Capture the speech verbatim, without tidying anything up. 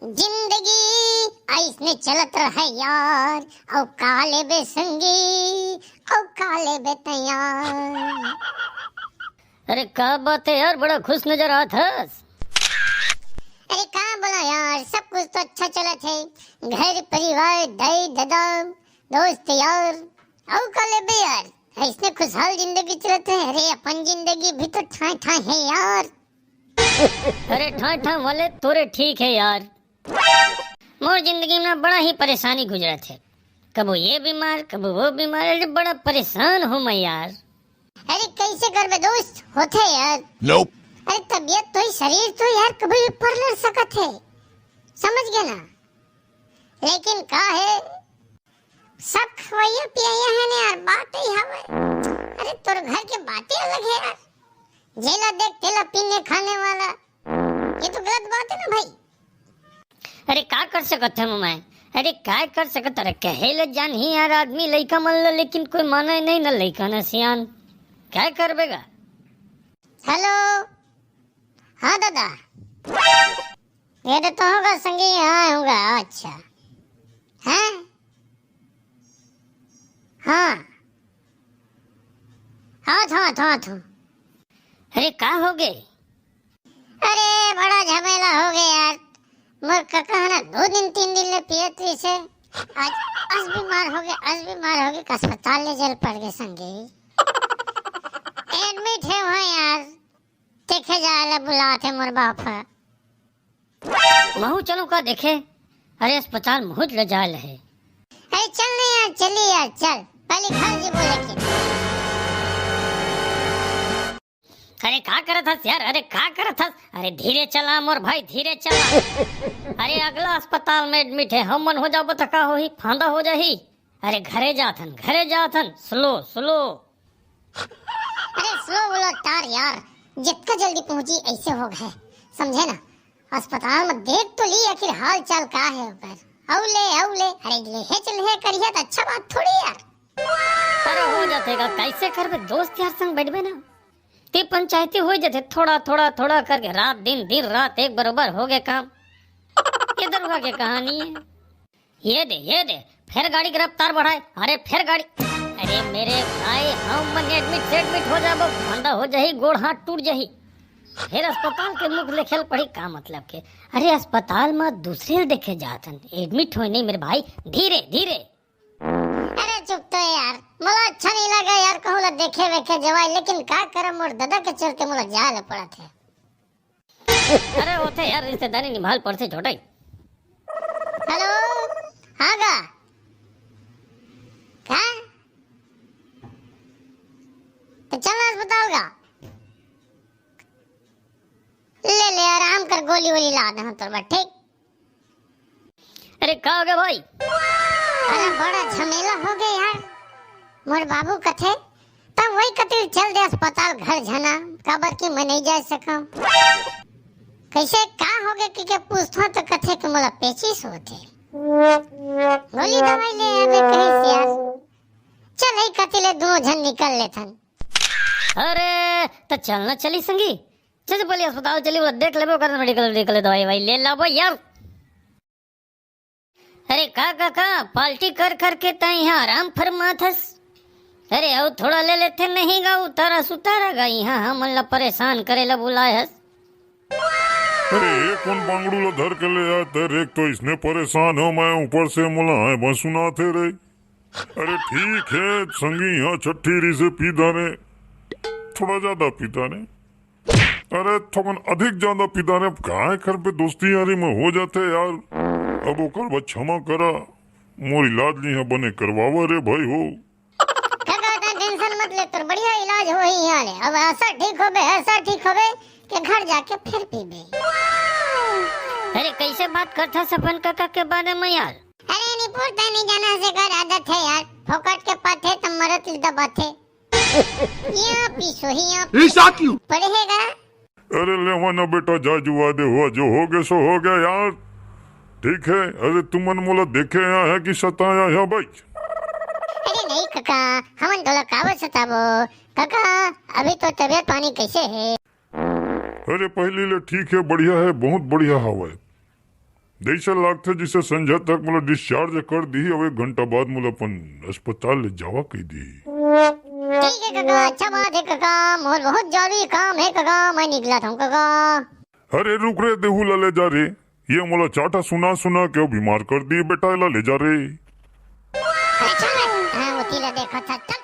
जिंदगी अइसने चलत रहे यार, अउ का लेबे संगी, अउ का लेबे तैयार। अरे का बात है यार, बड़ा खुश नजर आत हस। अरे का बोला यार, सब कुछ तो अच्छा चलत है, घर परिवार, दाई ददा, दोस्त यार, अउ का लेबे यार, अइसने खुशहाल जिंदगी चलत है। अरे अपन जिंदगी भी तो ठाए ठाए है यार। अरे ठाए ठाए वाले तोरे ठीक है यार, मोर जिंदगी में बड़ा ही परेशानी गुजरत है, कबो ये बीमार, कबो वो बीमार, अरे बड़ा परेशान हूँ मैं यार। अरे कैसे करबे दोस्त, होथे यार। Nope। अरे तबीयत तो ही, शरीर तो यार कभी भी परलर सकत है, समझ गए ना। लेकिन का है, सब खवैया पियैया है ना यार, बात ही हवे। अरे तोर घर के बातें अलग है यार, जेला देख तेला पीने खाने वाला, ये तो गलत बात है ना भाई। अरे का कर सकत हन मैं? अरे का कर सकत, अरे कहे ले जान ही यार आदमी लइका मन ल, लेकिन कोई माने नहीं, न लइका न सियान। का करबे गा? हेलो, हाँ दादा, ये तो, तो होगा संगी, हाँ होगा, अच्छा, हैं, हाँ, हाँ, था, था, था। अरे का हो गए? अरे बड़ा झमेला हो गया यार, मोर कका है ना, दो दिन तीन दिन ले पियत रहिसे, आज अस बीमार हो गए, अस बीमार हो गए, अस्पताल ले चल पड़ गए संगी। एडमिट है वहाँ यार, देखे जाए ले बुलात है मोर बाप है। महू चलूं का देखे? अरे अस्पताल महूच ले जाए ले है। अरे चल नहीं यार, चली यार, चल, पहले घर जी बोले के। अरे का करत हस यार, अरे का करत हस? अरे धीरे चला मोर भाई, धीरे चला। अरे अगला अस्पताल में एडमिट है, हम मन हो जाबो त का होही, फांदा हो जाही। अरे घरे जाथन, घरे जाथन, स्लो स्लो। अरे स्लो बोलो तार यार, जितना जल्दी पहुंची ऐसे हो गए, समझे ना? अस्पताल में देख तो ली आखिर हाल चाल का है ओकर। अउ ले, अउ ले, अरे लेहे चल हे करिए तो अच्छा बात थोड़ी यार। अरे हो जाते का, कैसे करबे दोस्त यार संग बैठबे ना, ते पंचायती हो जाते थोड़ा थोड़ा थोड़ा करके, रात दिन, दिन रात एक बरोबर हो गए काम। ये दरोगा के कहानी है। ये दे, ये दे, फिर गाड़ी की रफ्तार बढ़ाए। अरे फिर गाड़ी, अरे मेरे भाई, हम मन एडमिट सेडमिट हो जाबो, फंदा हो जाही, गोड़ हाथ टूट जाही, फिर अस्पताल के मुख लेखे ल पड़ी, का मतलब के? अरे अस्पताल में दूसरे ल देखे जात हन, एडमिट होए नहीं मेरे भाई, धीरे धीरे। अरे चुप तो यार, मोला अच्छा नहीं लगा यार, कहूँ ला देखे वेखे जवाई, लेकिन का करम, मोर दादा के चलते मोला जाए ला पड़त है। अरे होथे यार, रिश्तेदारी निभाल पड़थे छोटे। हेलो, हाँ गा, का? तो चल ना अस्पताल गा, ले ले आराम कर, गोली वोली ला दे तोर बर, ठीक? अरे का हो गया भाई? अरे बड़ा झमेला हो गया यार। मोर बाबू कथे, तब वही कतिर चल दे अस्पताल घर झना, काबर कि मैं नहीं जा सकम। कैसे का हो गया कि के पूछथो तो कथे कि मोला पेचिश होथे। गोली दवाई ले आबे कहिस यार। चल ही कति ले दोनों झन निकल लेथन। अरे त चलना चली संगी, चल पहले अस्पताल चली, बोला देख लेबो कर मेडिकल मेडिकल दवाई वाई ले लाबो यार। अरे का का का पार्टी कर कर के तैं यहाँ आराम फरमात हस। अरे अउ थोड़ा ले लेथे नहीं गा, उतारा सुतारा गा, यहाँ हमन ला परेशान करे ला बुलाए हस। अरे ये कौन बांगड़ू ला धर के ले आत हे रे, एक तो इसने परेशान हो मैं, ऊपर से मोला हाय बस सुनात हे रे। अरे ठीक है संगी, यहाँ छठी री से पी दाने, थोड़ा ज्यादा पी दाने। अरे थोकन अधिक ज्यादा पिता ने अब काय करबे, दोस्ती यारी में हो जाथे यार। अब ओकर बर क्षमा करा, मोर इलाज लिहा बने करवावा रे भाई हो। काका, तैं टेंशन मत ले, तोर बढ़िया इलाज होही यहाँ ले। अब ऐसा ठीक होबे, ऐसा ठीक होबे कि घर जाके फिर पीबे। अरे कैसे बात करथस अपन काका के बारे में यार? अरे निपुर, तैं नहीं जाना से कर आदत है यार, फोकट के पाथे त मरत दबाथे। यहाँ पीसो ही यहाँ ईसा क्यों? पड़ेगा। अरे लेवा ना बेटा, जा जुआ दे हुआ, जो हो गया सो हो गया यार। ठीक है, अरे तुमन मोला देखे आया है कि सताया है भाई? अरे नहीं काका, हमन तोला काबर सताबो। काका, अभी तो तबीयत पानी कैसे है? अरे पहली ले ठीक है, बढ़िया है, बहुत बढ़िया हवय। जइसे लागथे, जइसे संझा तक मोला डिस्चार्ज कर दिही, अउ एक घंटा बाद मोला अपन अस्पताल ले जावा कहि दिही। ठीक हे कका, अच्छा बात हे कका, मोर बहुत जरूरी काम हे कका, मैं निकलत हंव कका। अरे रुक रे, देहू ला ले जा रे, ये मोला चाटा सुना सुना के अउ बीमार कर दिही बेटा, एला ले जा रे। अरे चल रे, हाँ, ओती ला देखत हस, चल